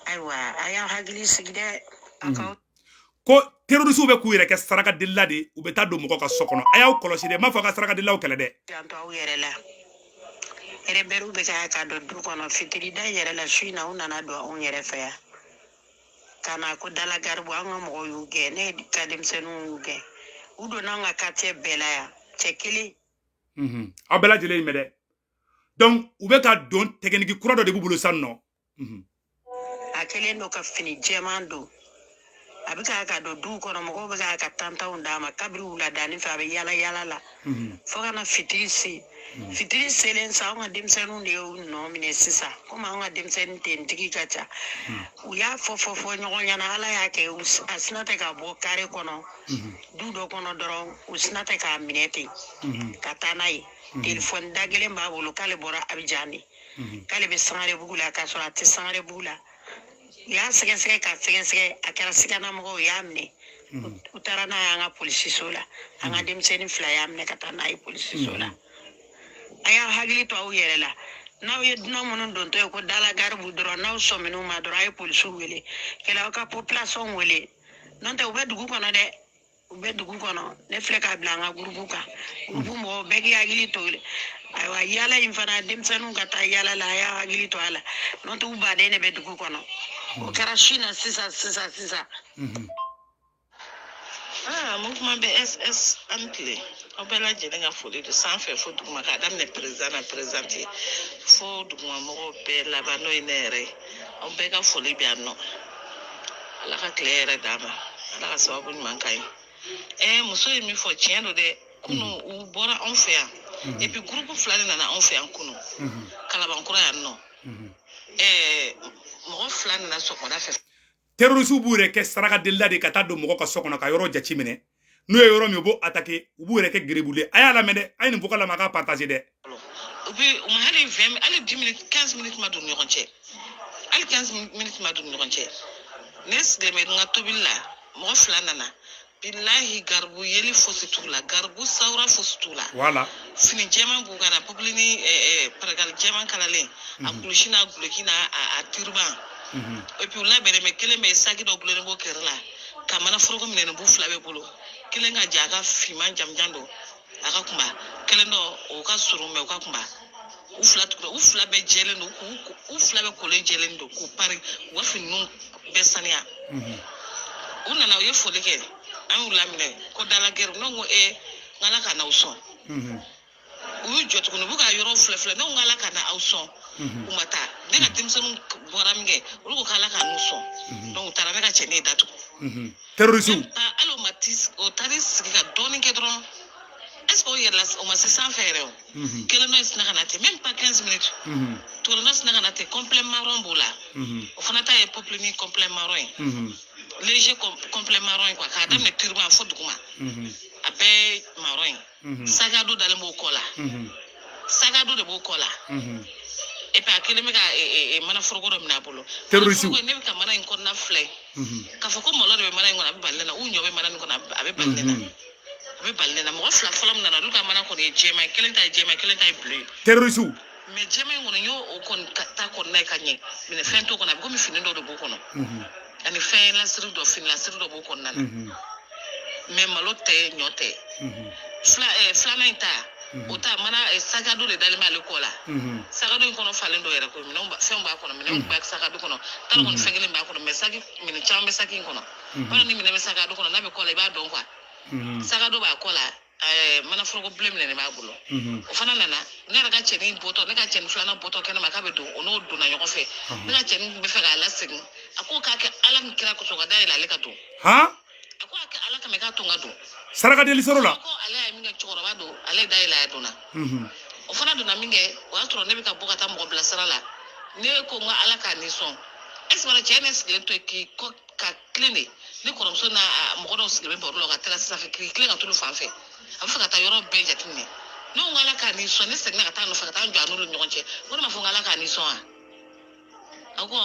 Ayiwa, a y'aw hakili sigi dɛ, aw k'aw Ko terroriste bɛ k'u yɛrɛ kɛ sarakadelila de, u bɛ taa don mɔgɔ ka so kɔnɔ. A y'aw kɔlɔsi dɛ, n m'a fɔ a ka sarakadelilaw kɛlɛ dɛ. janto aw yɛrɛ la. Rebelles bɛ ka don du kɔnɔ fitirida yɛrɛ la, su in na, u nana don anw yɛrɛ fɛ yan. Ka na ko dala garibu, an ka mɔgɔw y'u gɛn, ne ka denmisɛnninw y'u gɛn. U donna an ka quartier bɛɛ la yan, cɛ kelen. Aw bɛɛ lajɛlen ye mɛn dɛ. Donc u bɛ ka don, technique kura dɔ de b'u bolo sisan nɔ. A kɛlen don ka fini jɛman don, a bɛ ka don duw kɔnɔ, mɔgɔw bɛ ka tantanw d'a ma kabiri wuladani fɛ, a bɛ yala yala la fo ka na fitiri se. Fitiri selen sa, anw ka denmisɛnninw de y'u nɔ minɛ sisan, komi anw ka denmisɛnnin tentigi ka ca. U y'a fɔ fɔ fɔ ɲɔgɔn ɲɛna, Ala y'a kɛ, a sina tɛ ka bɔ kare kɔnɔ, du dɔ kɔnɔ dɔrɔn, u sina tɛ k'a minɛ ten ka taa n'a ye. Telefɔni da kelen b'a bolo, k'ale bɔra Abijan de, k'ale bɛ Sangarebugu la, k'a sɔrɔ a tɛ Sangarebugu la. U y'a sɛgɛsɛgɛ ka sɛgɛsɛgɛ, a kɛra siganamɔgɔw y'a minɛ, u taara n'a ye an ka polisiso la. An ka denmisɛnnin fila y'a minɛ ka taa n'a ye polisiso la. A y'a hakili to aw yɛrɛ la, n'aw ye dunan minnu dontɔ ye ko dala garibu dɔrɔn, n'aw sɔmin'u ma dɔrɔn, a ye polisiw wele, kɛlɛ aw ka population wele, n'o tɛ u bɛ dugu kɔnɔ dɛ, u bɛ dugu kɔnɔ. Ne filɛ k'a bila an ka groupe kan, groupe mɔgɔw bɛɛ k'i hakili to. Ayiwa, yala in fana, denmisɛnninw ka taa yala la, a y'a hakili to a la, n'o tɛ u baden de bɛ dugu kɔnɔ. O kɛra su in na sisan sisan sisan. Ah, mouvement bɛ SS an tile, aw bɛɛ lajɛlen ka foli don sanfɛ fo duguma, k'a daminɛ président na présidente fo duguma mɔgɔw bɛɛ laban, n'o ye ne yɛrɛ ye. Aw bɛɛ ka foli bɛ yan nɔ. Ala ka tile yɛrɛ d'a ma, Ala ka sababu ɲuman k'an ye. Muso ye min fɔ, tiɲɛ don dɛ. Kunu u bɔra anw fɛ yan, et puis groupe fila de nana anw fɛ yan kunu, Kalabankura yan nɔ. Mɔgɔ fila nana sɔgɔmada fɛ. Terroriste b'u yɛrɛ kɛ sarakadelila de ka taa don mɔgɔ ka so kɔnɔ ka yɔrɔ jate minɛ. N'u ye yɔrɔ min, u b'o attaquer, u b'u yɛrɛ kɛ gerebule. A y'a lamɛn dɛ, a ye nin vocal lamɛn, a k'a partager dɛ. U bɛ u ma hali 20, hali 10 minutes, 15 minutes ma don ni ɲɔgɔn cɛ, hali 15 minutes ma don ni ɲɔgɔn cɛ. Ne sigilen bɛ n ka tobili la, mɔgɔ fila nana. Bilahi, garibu yeli fosi t'u la, garibu sawura fosi t'u la. Voilà. Fini jɛman b'u kan na, popili ni paragali jɛman kalalen, a kulusi n'a guloki n'a a tiriban. Et puis u labɛnnen bɛ, kelen bɛ saki dɔ gulonnen b'o kɛrɛ la ka mana foroko minɛ b'u fila bɛɛ bolo. Kelen ka jan, a ka finman jamujan don, a ka kunba. Kelen dɔ, o ka surun mɛ o ka kunba. U fila tugura, u fila bɛɛ jɛlen don, u fila bɛɛ kolen jɛlen don k'u pari, u ka fini bɛɛ saniya. U nana, u ye foli kɛ, an y'u laminɛ ko dala gɛrɛ. Ne ko ee, n k'Ala ka n'aw sɔn. U y'u jɔ tuguni, u bɛ ka yɔrɔ filɛ filɛ. Ne ko k'Ala ka na aw sɔn. U ma taa. Ne ka denmisɛnninw bɔra min kɛ, olu ko k'Ala ka n'u sɔn. Donc u taara, ne ka cɛnin ye datugu. Terroriste. Hali o ma ti o taar'i sigi ka dɔɔnin kɛ dɔrɔn, est ce que o yɛlɛla, o ma se sanfɛ yɛrɛ o. Kelen dɔ in sinna ka na ten, même pas 15 minutes. Tuguni dɔ sinna ka na ten, complet marron b'o la. O fana ta ye popeline complet marron ye. Léger complet marron ye quoi, k'a daminɛ turban fo duguma. A bɛɛ ye marron ye. Sac à dos dalen b'o kɔ la. Sac à dos de b'o kɔ la. Et puis a kelen bɛ ka mana foroko dɔ minɛ a bolo. Terroriste. Ne bɛ ka mana in kɔnɔna filɛ. K'a fɔ ko malo de bɛ mana in kɔnɔ, a bɛ bali ne na, u ɲɔ bɛ mana in kɔnɔ, a bɛ bali ne na. A bɛ bali ne na. Mɔgɔ fila fɔlɔ min nana, olu ka mana kɔni ye jɛman ye, kelen ta ye jɛman ye, kelen ta ye bleu ye. Terroriste. Mais jɛman in kɔni, n y'o o kɔni ta kɔnɔna ye ka ɲɛ. Minɛ fɛn t'o kɔnɔ, a bɛ komi fini dɔ de b'o kɔnɔ. Ani fɛn lasiri dɔ, fini lasiri dɔ b'o kɔnɔna na. Mais malo tɛ, ɲɔ tɛ. Fila filanan in ta, o ta mana sac à dos de dalen b'ale kɔ la. Sac à dos in kɔnɔ falen dɔ yɛrɛ koyi, minɛnw fɛnw b'a kɔnɔ, minɛnw b'a sac à dos kɔnɔ. T'a dɔn kɔni fɛn kelen b'a kɔnɔ, mais sac minɛn caman bɛ sac in kɔnɔ. B'a dɔn ni minɛn bɛ sac à dos kɔnɔ, n'a bɛ kɔ la, i b'a dɔn quoi. Sac à dos b'a kɔ la, mana foroko bilen minɛnen b'a bolo. O fana nana, ne yɛrɛ ka cɛnin bɔtɔ, ne ka cɛnin filanan bɔtɔ kɛnɛma k'a bɛ don, o n'o donna ɲɔgɔn fɛ. Ne ka cɛnin bɛ fɛ k'a lasegin, a ko k'a kɛ Ala ni kira kosɔn ka dayɛlɛ ale ka don. A ko a kɛ Ala kama k'a to n ka don. Saraka deli sɔrɔ la. Ko ale ye min kɛ, cɛkɔrɔba don, ale ye dayɛlɛ, a donna. O fana donna min kɛ, o y'a sɔrɔ ne bɛ ka bɔ ka taa mɔgɔ bilasira la. Ne ko n ko Ala k'a nisɔn. Est ce que cɛ ne sigilen to yen k'i kɔ ka tilen de, ne kɔrɔmuso n'a mɔgɔ dɔw sigilen bɛ baro la ka terrasse sanfɛ, k'i tilen ka t'olu fan fɛ, a bɛ fɛ ka taa yɔrɔ bɛɛ jateminɛ. Ne ko n ko Ala k'a nisɔn, ne seginna ka taa a nɔfɛ ka taa n jɔ a n'olu ni ɲɔgɔn cɛ. N ko ne m'a fɔ n ko Ala k'a nisɔn wa? A ko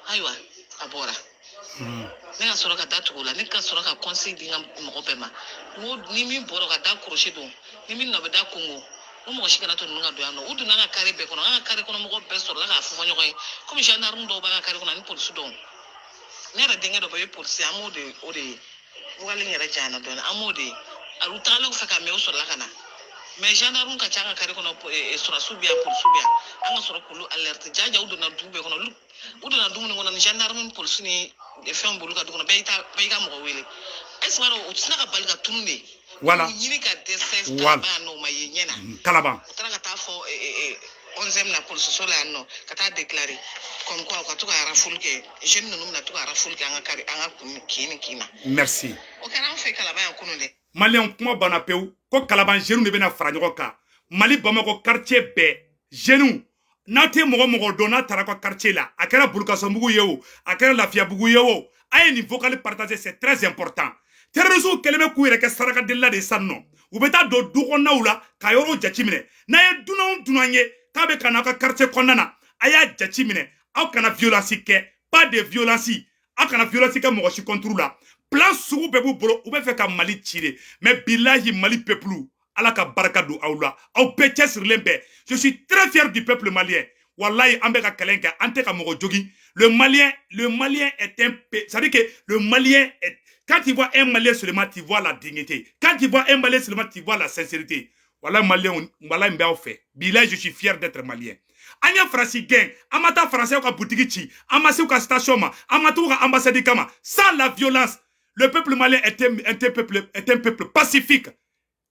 ayiwa, a bɔra. Ne ka sɔrɔ ka da tugu o la, ne ka sɔrɔ ka conseil di n ka mɔgɔ bɛɛ ma. N ko ni min bɔra ka da kɔlɔsi don, ni min nɔ bɛ da kongo, n ko mɔgɔ si kana to ninnu ka don yan nɔ. U donna an ka carré bɛɛ kɔnɔ, an ka carré kɔnɔ mɔgɔ bɛɛ sɔrɔla k'a fɔ fɔ ɲɔgɔn ye, komi gendarme dɔw b'an ka carré kɔnɔ ani polisi dɔw. Ne yɛrɛ denkɛ dɔ bɛ yen, polisi, an b'o de o de ye wagalen yɛrɛ janyana dɔɔnin, an b'o de ye. U tagalen kɔfɛ ka mɛn, u sɔrɔla ka na. Mais gendarme ka ca an ka carré kɔnɔ, sɔrɔdasiw bɛ yan, polisiw bɛ yan, an ka sɔrɔ k'olu alerte. Jaja, u donna du bɛɛ kɔnɔ, olu u donna dumuni kɔnɔ ni gendarme ni polisi ni fɛnw b'olu ka du kɔnɔ, bɛɛ y'i ka mɔgɔ wele. Est ce que u tɛna ka bali ka tunun de? Voilà. U ɲini ka dɛsɛ. Voilà. Kalaban yan nɔ, u ma ye ɲɛ na. Kalaban. U taara ka taa fɔ 11e na polisiso la yan nɔ, ka taa déclarer comme quoi u ka to ka rafle kɛ, jeune ninnu bɛna to ka rafle kɛ an ka carré, an ka kun kin ni kin na. Merci. O kɛra an fɛ Kalaban yan kunun dɛ. Maliyɛnw, kuma banna pewu ko Kalaban jeunes de bɛna fara ɲɔgɔn kan. Mali Bamakɔ quartier bɛɛ jeunes, n'a tɛ mɔgɔ mɔgɔ dɔn, n'a taara ka quartier la, a kɛra Burukasɔnbugu ye o, a kɛra Lafiyabugu ye o, a ye nin vocal partager, c'est très important. Terroristes kɛlen bɛ k'u yɛrɛ kɛ sarakadelila de sisan nɔ. U bɛ taa don du kɔnɔnaw la ka yɔrɔw jateminɛ. N'a ye dunan o dunan ye k'a bɛ ka n'aw ka quartier kɔnɔna na, a y'a jateminɛ. Aw kana violence kɛ, pas de violence. Aw kana violence kɛ mɔgɔ si contre la. Plan sugu bɛɛ b'u bolo, u bɛ fɛ ka Mali ci de. Mais bilahi, Mali peuple, Ala ka barika don aw la, aw bɛɛ cɛsirilen bɛɛ. Je suis très fier du peuple malien. Wallahi, an bɛ ka kɛlɛ kɛ, an tɛ ka mɔgɔ jogin. Le Malien est un, c'est à dire que le Malien est, quand tu vois un Malien seulement, tu vois la dignité. Quand tu vois un Malien seulement, tu vois la sincérité. Wallahi, Malien, wallahi, n bɛ aw fɛ. Bilahi, je suis fier d'être Malien. An ye Faransi gɛn, an ma taa Faransɛw ka butigi ci, an ma se u ka station ma, an ma t'u ka ambassade kama, sans la violence. Le peuple malien est un peuple pacifique.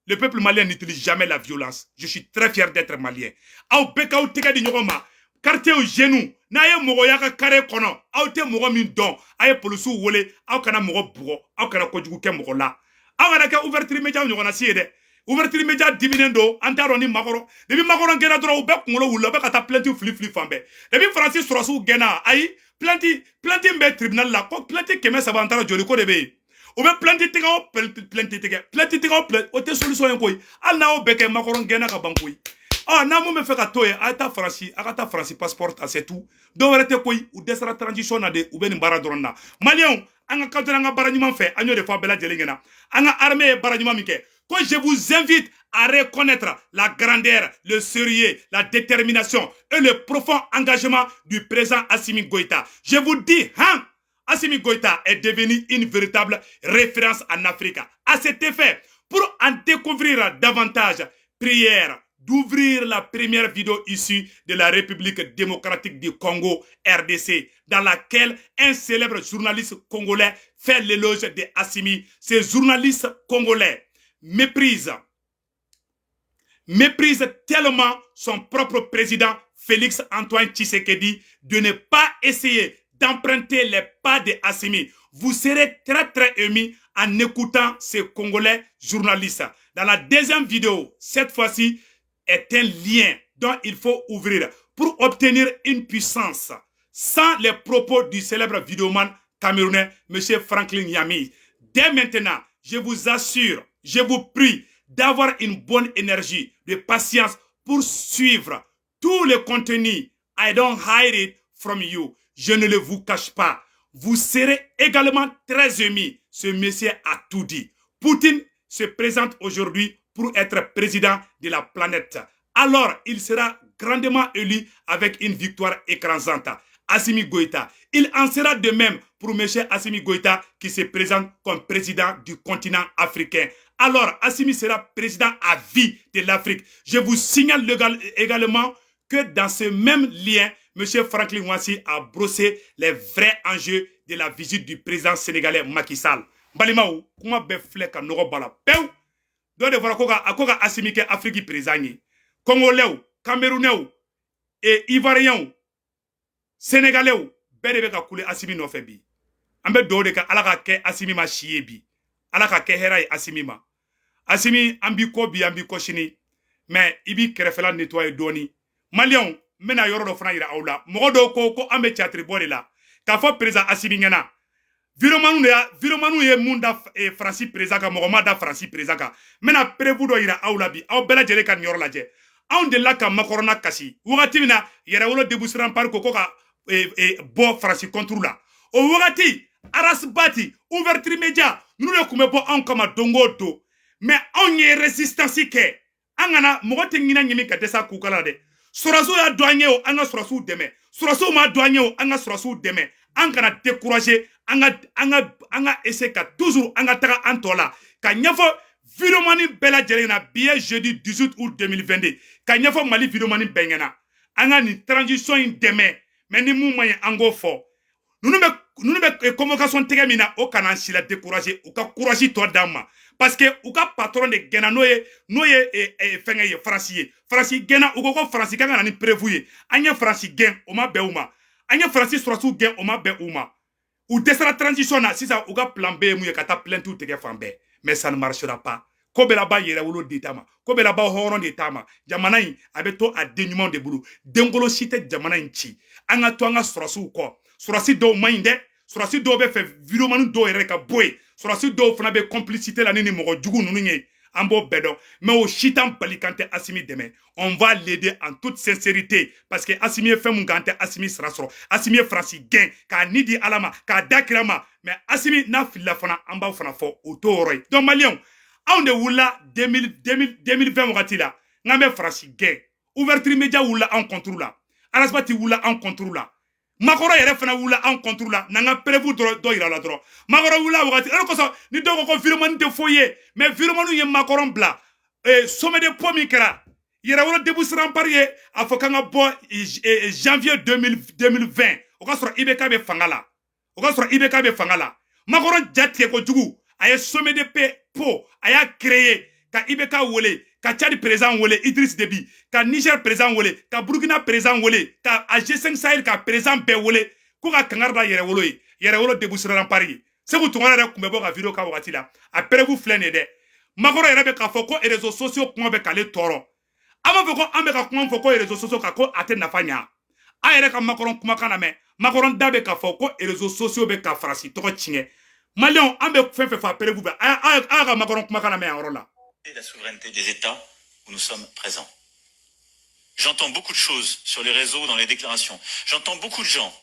Le peuple malien n'utilise jamais la violence. Je suis très fier d'être Malien. Aw bɛɛ k'aw tɛgɛ di ɲɔgɔn ma. Quartier jeunes, n'a ye mɔgɔ y'a ka carré kɔnɔ, aw tɛ mɔgɔ min dɔn, a ye polisiw wele. Aw kana mɔgɔ bugɔ, aw kana kojugu kɛ mɔgɔ la. Aw kana kɛ Ouverture Média ɲɔgɔnna si ye dɛ. Ouverture Média diminen don, an t'a dɔn ni Macron. Depuis Macron gɛnna dɔrɔn, u bɛɛ kunkolo wulila, u bɛ ka taa plainte fili fili fan bɛɛ. Depuis Faransi sɔrɔsiw gɛnna, ayi, plainte min bɛ tribunal la, ko plainte 300, an taara joli ko de bɛ yen. U bɛ plainte tigɛ o plainte tigɛ, plainte tigɛ o plainte, o tɛ solution ye koyi. Hali n'a y'o bɛɛ kɛ, Macron gɛnna ka ban koyi. Ɔ, n'a mun bɛ fɛ ka to yen, a ye taa Faransi, a ka taa Faransi passeport ta, c'est tout. Dɔw wɛrɛ tɛ koyi, u dɛsɛra transition na de, u bɛ nin baara dɔrɔn na. Maliyɛnw, an ka kan an ka baara ɲuman fɛ, an y'o de fɔ a bɛɛ lajɛlen ɲɛna. An ka armée ye baara ɲuman min kɛ, ko je vous invite à reconnaître la grandeur, le sérieux, la détermination et le profond engagement du président Assimi Goïta. Je vous dis, hein, Assimi Goïta est devenu une véritable référence en Afrique. À cet effet, pour en découvrir davantage, prière d'ouvrir la première vidéo issue de la République démocratique du Congo, RDC, dans laquelle un célèbre journaliste congolais fait l'éloge de Assimi. Ce journaliste congolais méprise tellement son propre président Félix Antoine Tshisekedi de ne pas essayer d'emprunter les pas de Assimi. Vous serez très très émis en écoutant ces Congolais journalistes. Dans la deuxième vidéo, cette fois-ci, est un lien dont il faut ouvrir pour obtenir une puissance sans les propos du célèbre vidéoman camerounais, M. Franklin Nyami. Dès maintenant, je vous assure, je vous prie d'avoir une bonne énergie, de patience pour suivre tous les contenus. I don't hide it from you. Je ne le vous cache pas. Vous serez également très émis. Ce monsieur a tout dit. Poutine se présente aujourd'hui pour être président de la planète. Alors, il sera grandement élu avec une victoire écrasante. Assimi Goïta. Il en sera de même pour M. Assimi Goïta qui se présente comme président du continent africain. Alors, Assimi sera président à vie de l'Afrique. Je vous signale également que dans ce même lien, M. Franklin Wassi a brossé les vrais enjeux de la visite du président sénégalais Macky Sall. Balimaw, kuma bɛɛ filɛ ka nɔgɔ b'a la pewu. Dɔ de fɔra ko ka Assimi kɛ Afrique président ye. Congolais, Camerounais et Ivoiriens, Sénégalais bɛɛ de bɛ ka kule Assimi nɔfɛ bi. An bɛ dugawu de kɛ, Ala ka kɛ Assimi ma si ye bi. Ala ka kɛ hɛrɛ ye Assimi ma. Assimi, an b'i kɔ bi, an b'i kɔ sini. Mais i b'i kɛrɛfɛla nettoyer dɔɔni. Maliyɛnw, n bɛna yɔrɔ dɔ fana yira aw la. Mɔgɔ dɔw ko an bɛ théâtre bɔ de la. K'a fɔ président Assimi ɲɛna. Vidéomanw de y'a, vidéomanw ye mun da Faransi président kan, mɔgɔ ma da Faransi président kan. N bɛna preuve dɔ yira aw la bi, aw bɛɛ lajɛlen ka nin yɔrɔ lajɛ. Anw delila ka makɔrɔna kasi wagati min na Yɛrɛwolo Debout sur Rempart ko ka bɔ Faransi contre la. O wagati, Ras Bath, Ouverture Média, ninnu de tun bɛ bɔ anw kama don o don. Mais anw ye résistance kɛ. An kana mɔgɔ tɛ ɲinɛ ɲimi ka dɛsɛ a kukala dɛ. Sɔrɔsiw y'a dɔn an ye o, an ka sɔrɔsiw dɛmɛ. Sɔrɔsiw m'a dɔn an ye o, an ka sɔrɔsiw dɛmɛ. An kana décourager, an ka essayer ka toujours an ka taga an tɔ la ka ɲɛfɔ vidéoman bɛɛ lajɛlen na. Bi ye jeudi 18 août 2022, ka ɲɛfɔ Mali vidéoman bɛɛ ɲɛna, an ka nin transition in dɛmɛ. Mais ni mun man ɲi, an k'o fɔ. Ninnu bɛ convocation tɛgɛ min na, o kana an si la décourager. U ka courage tɔ d'an ma, parce que u ka patron de gɛnna, n'o ye fɛngɛ ye, Faransi ye. Faransi gɛnna, u ko Faransi kan ka na ni preuve ye. An ye Faransi gɛn, o ma bɛn u ma. An ye Faransi sɔrɔsiw gɛn, o ma bɛn u ma. U dɛsɛra transition na. Sisan, u ka plan B ye mun ye? Ka taa plainte tigɛ fan bɛɛ. Mais ça ne marchera pas. Ko bɛɛ laban Yɛrɛwolo de ta ma, ko bɛɛ laban hɔrɔn de ta ma. Jamana in a bɛ to a den ɲumanw de bolo. Denkolo si tɛ jamana in ci. An ka to an ka sɔrɔsiw kɔ. Sɔrɔsi dɔw man ɲi dɛ. Sɔrɔsi dɔw bɛ fɛ vidéoman dɔw yɛrɛ ka bɔ yen. Sɔrɔsi dɔw fana bɛ complicité la ni mɔgɔ jugu ninnu ye. An b'o bɛɛ dɔn, mais o si t'an bali kan tɛ Asimi dɛmɛ. On va l'aider en toute sincérité, parce que Asimi ye fɛn mun kɛ, an tɛ Asimi sara sɔrɔ. Asimi ye Faransi gɛn k'a ni di Ala ma, k'a da kira ma. Mais Asimi n'a filila fana, an b'aw fana fɔ, o t'o yɔrɔ ye. Donc maliyɛnw, anw de wulila 2020 wagati la n'an bɛ Faransi gɛn. Ouverture Média wulila anw contre la, Ras Bath wulila anw contre la, Macron yɛrɛ fana wulila anw contre la. N'an ka preuve dɔrɔn dɔ yira la dɔrɔn, Macron wulila wagati o de kosɔn. Ni dɔw ko vidéoman tɛ foyi ye, mais vidéoman ye Macron bila sommet de paix min kɛra Yɛrɛwolo Debout sur Rempart ye, a fɔ k'an ka bɔ janvier 2020, o ka sɔrɔ IBK bɛ fanga la, o ka sɔrɔ IBK bɛ fanga la. Macron ja tigɛ kojugu, a ye sommet de paix po a y'a créé ka IBK wele, ka Tchad président wele, Idriss Déby, ka Niger président wele, ka Burkina président wele, ka a G5 Sahel ka président bɛɛ wele ko ka kangari da Yɛrɛwolo ye, Yɛrɛwolo Debout sur Rempart ye. Sékou Tounkara yɛrɛ tun bɛ bɔ ka vidéo ka wagati la. A preuve filɛ nin ye dɛ. Macron yɛrɛ bɛ k'a fɔ ko réseaux sociaux kuma bɛ k'ale tɔɔrɔ. An b'a fɔ ko an bɛ ka kuma fɔ ko réseaux sociaux kan, ko a tɛ nafa ɲa. An yɛrɛ ka Macron kumakan lamɛn. Macron da bɛ k'a fɔ ko réseaux sociaux bɛ ka Faransi tɔgɔ tiɲɛ. Maliyɛnw, an bɛ fɛn fɛn fɔ, a preuve bɛ. A y'a ka Macron kumakan lamɛn yan yɔrɔ la. La souveraineté des États où nous sommes présents. J'entends beaucoup de choses sur les réseaux, dans les déclarations. J'entends beaucoup de gens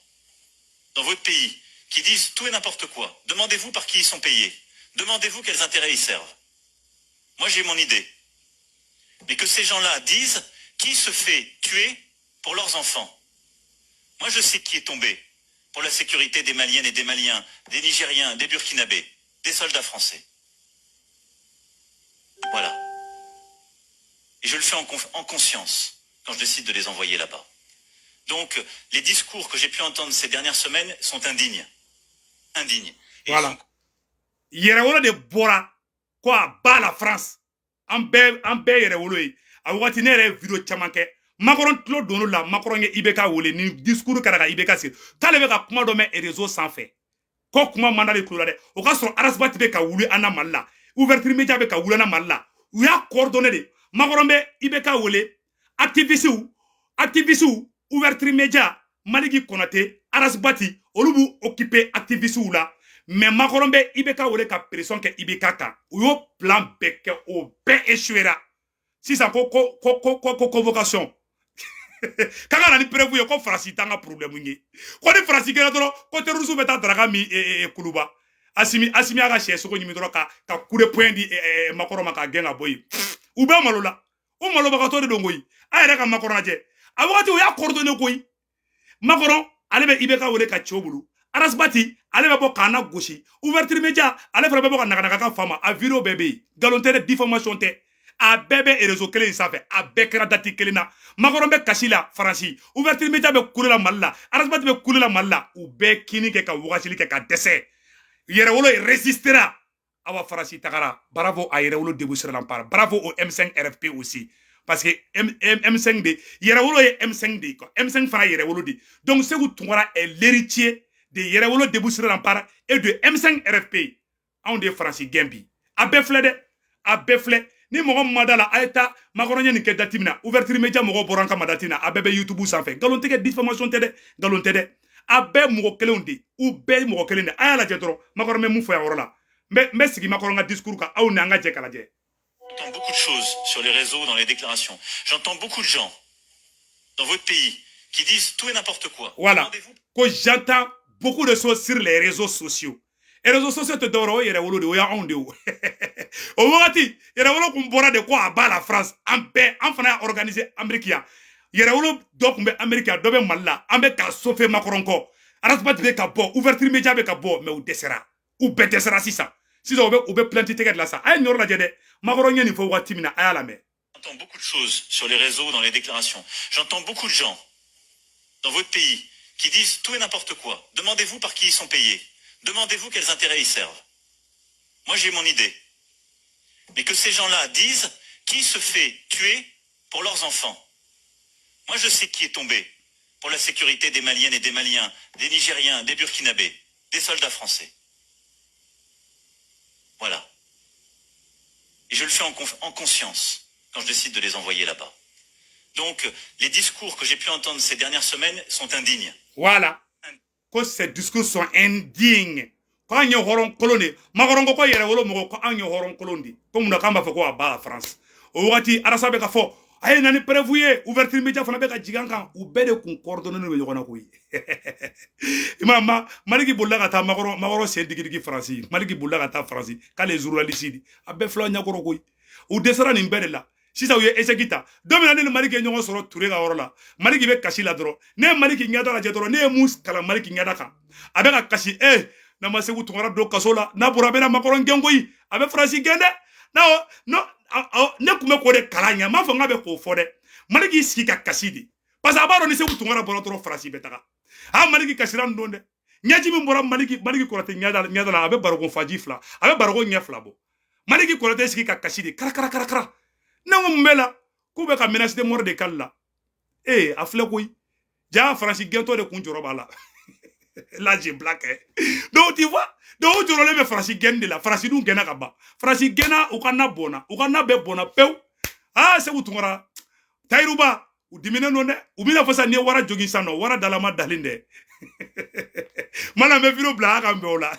dans votre pays qui disent tout et n'importe quoi. Demandez-vous par qui ils sont payés. Demandez-vous quels intérêts ils servent. Moi, j'ai mon idée. Mais que ces gens-là disent qui se fait tuer pour leurs enfants. Moi, je sais qui est tombé pour la sécurité des Maliennes et des Maliens, des Nigériens, des Burkinabés, des soldats français. Voilà. Et je le fais en conscience quand je décide de les envoyer là-bas. Donc, les discours que j'ai pu entendre ces dernières semaines sont indignes. Indignes. Et Voilà. ils sont Yɛrɛwolo de bɔra ko à bas la France. An bɛɛ Yɛrɛwolo ye. A wagati, ne yɛrɛ ye vidéo caman kɛ. Macron tulo donn'o la. Macron ye IBK wele, ni discours kɛra ka IBK sigi k'ale bɛ ka kuma dɔ mɛn réseau sanfɛ. Ko kuma man d'ale tulo la dɛ. O ka sɔrɔ Ras Bath bɛ ka wuli an na Mali la, Ouverture Média bɛ ka wuli an na Mali la. U y'a coordonné de. Macron bɛ IBK wele, activistes, Ouverture Média, Maliki Konate, Ras Bath, olu b'u occupé activistes la. Mais Macron bɛ IBK wele ka pression kɛ IBK kan. U y'o plan bɛɛ kɛ, o bɛɛ échouera. Sisan ko ko ko ko ko ko convocation k'an ka na ni preuve ye ko Faransi t'an ka problème ye, ko ni Faransi kɛra dɔrɔn ko terroriste bɛ taa daraka min Kuluba. Asimi y'a ka sɛ sogo ɲimi dɔrɔn ka coup de poing di Macron ma k'a gɛn ka bɔ yen. U bɛɛ malo la, o malobagatɔ de don koyi. A yɛrɛ ka Macron lajɛ, a wagati u y'a coordonné koyi. Macron ale bɛ IBK wele ka cɛw bolo, Ras Bath ale bɛ bɔ k'an na gosi, Ouverture Média ale fana bɛ bɔ ka naganaga ka fa ma. A vidéo bɛɛ bɛ yen, nkalon tɛ dɛ, diffamation tɛ, a bɛɛ bɛ réseau kelen in sanfɛ, a bɛɛ kɛra date kelen na. Macron bɛ kasi la Faransi, Ouverture Média bɛ kule la Mali la, Ras Bath bɛ kule la Mali la. U bɛɛ kini kɛ ka wagasili kɛ ka dɛsɛ. Yɛrɛwolo résistera. Awa Faransi tagara. Bravo à Yɛrɛwolo Debout sur Rempart, bravo au M5 RFP aussi, parce que M5 de Yɛrɛwolo ye M5 de quoi, M5 fana Yɛrɛwolo de. Donc Sékou Tounkara est l'héritier de Yɛrɛwolo Debout sur Rempart et de M5 RFP. Anw de ye Faransi gɛn bi. A bɛɛ filɛ dɛ, a bɛɛ filɛ. Ni mɔgɔ min ma da la, a ye taa Macron ye nin kɛ date min na, Ouverture Média mɔgɔw bɔra an kama date na. A bɛɛ bɛ YouTube sanfɛ. Nkalon tɛ kɛ, diffamation tɛ dɛ, nkalon tɛ dɛ. A bɛɛ mɔgɔ kelenw de, u bɛɛ ye mɔgɔ kelen de. A y'a lajɛ dɔrɔn, Macron bɛ mun fɔ yan yɔrɔ la. N bɛ sigi Macron ka discours kan, aw ni an ka jɛ k'a lajɛ. J'entends beaucoup de choses sur les réseaux, dans les déclarations. J'entends beaucoup de gens dans votre pays qui disent tout et n'importe quoi. Voilà. Demandez-vous Ko j'entends beaucoup de choses sur les réseaux sociaux. Et réseaux sociaux tɛ dɔwɛrɛ, o Yɛrɛwolo de, o y'anw de o. O wagati Yɛrɛwolo kun bɔra de ko a b'a la France. An bɛɛ, an fana y'a organiser Amérique yan. Yɛrɛwolo dɔ kun bɛ Amérique yan, dɔ bɛ Mali la. An bɛ ka sofe Macron kɔ. Ras Bath bɛ ka bɔ, Ouverture Média bɛ ka bɔ, mais u dɛsɛra. U bɛɛ dɛsɛra sisan. Sisan u bɛ plainte tɛgɛ de la sa. A ye nin yɔrɔ lajɛ dɛ. Macron ye nin fɔ waati min na, a y'a lamɛn. J'entends beaucoup de choses sur les réseaux, dans les déclarations. J'entends beaucoup de gens dans votre pays qui disent tout et n'importe quoi. Demandez-vous par qui ils sont payés. Demandez-vous quels intérêts ils servent. Moi, j'ai mon idée. Mais que ces gens-là disent qui se fait tuer pour leurs enfants. Moi, je sais qui est tombé pour la sécurité des Maliennes et des Maliens, des Nigériens, des Burkinabés, des soldats français. Voilà. Et je le fais en conscience quand je décide de les envoyer là-bas. Donc, les discours que j'ai pu entendre ces dernières semaines sont indignes. Voilà. Ko ces discours sont indignes. Ko an ye hɔrɔn kolon de. Macron ko ko Yɛrɛwolo mɔgɔ ko an ye hɔrɔn kolon de. Ko mun na k'an b'a fɔ ko a ba la France. O wagati Arasa bɛ ka fɔ a ye na ni preuve ye, Ouverture Média fana bɛ ka jigin an kan. U bɛɛ de kun coordonné bɛ ɲɔgɔn na koyi. I ma Maliki bolila ka taa Macron sen digi digi Faransi. Maliki bolila ka taa Faransi k'ale ye journaliste de. A bɛɛ filɛ ɲɛkɔrɔ koyi. U dɛsɛra nin bɛɛ de la. Sisan u ye échec ta. Don min na ne ni Maliki ye ɲɔgɔn sɔrɔ Ture ka yɔrɔ la, Maliki bɛ kasi la dɔrɔn. Ne ye Maliki ɲɛda lajɛ dɔrɔn, ne ye mun kalan Maliki ɲɛda kan? A bɛ ka kasi. N'a ma Sékou Tounkara don kaso la, n'a bɔra a bɛna Macron gɛn koyi. A bɛ Faransi gɛn dɛ. Non, ne tun bɛ k'o de kalan ɲɛ. N m'a fɔ n k'a bɛ k'o fɔ dɛ. Maliki y'i sigi ka kasi de, parce que a b'a dɔn ni Sékou Tounkara bɔra dɔrɔn, Faransi bɛ taga. A Maliki kasira nin don dɛ. Ɲɛji min bɔra Maliki Konate ɲɛda la, a bɛ baroko faji fila, a bɛ baroko ɲɛ fila bɔ. Maliki Konate sigi ka kasi de, kara kara kara kara. Ne ko mun bɛ la? K'u bɛ ka menace de mort de k'ale la. A filɛ koyi. Ja Faransi gɛntɔ de kun jɔrɔ b'a la. Là, j'ai blague. Donc tu vois, donc o jɔrɔlen bɛ Faransi gɛnni de la. Faransi dun gɛnna ka ban. Faransi gɛnna, u ka na bɔnna, u ka na bɛɛ bɔnna pewu. Ah, Sékou Tounkara, Tayiruba, u diminen don dɛ. U bɛna fɔ sisan n'i ye wara jogin sisan nɔ, wara dalama dalen dɛ. Mana n bɛ vidéo bila a kan bɛn o la.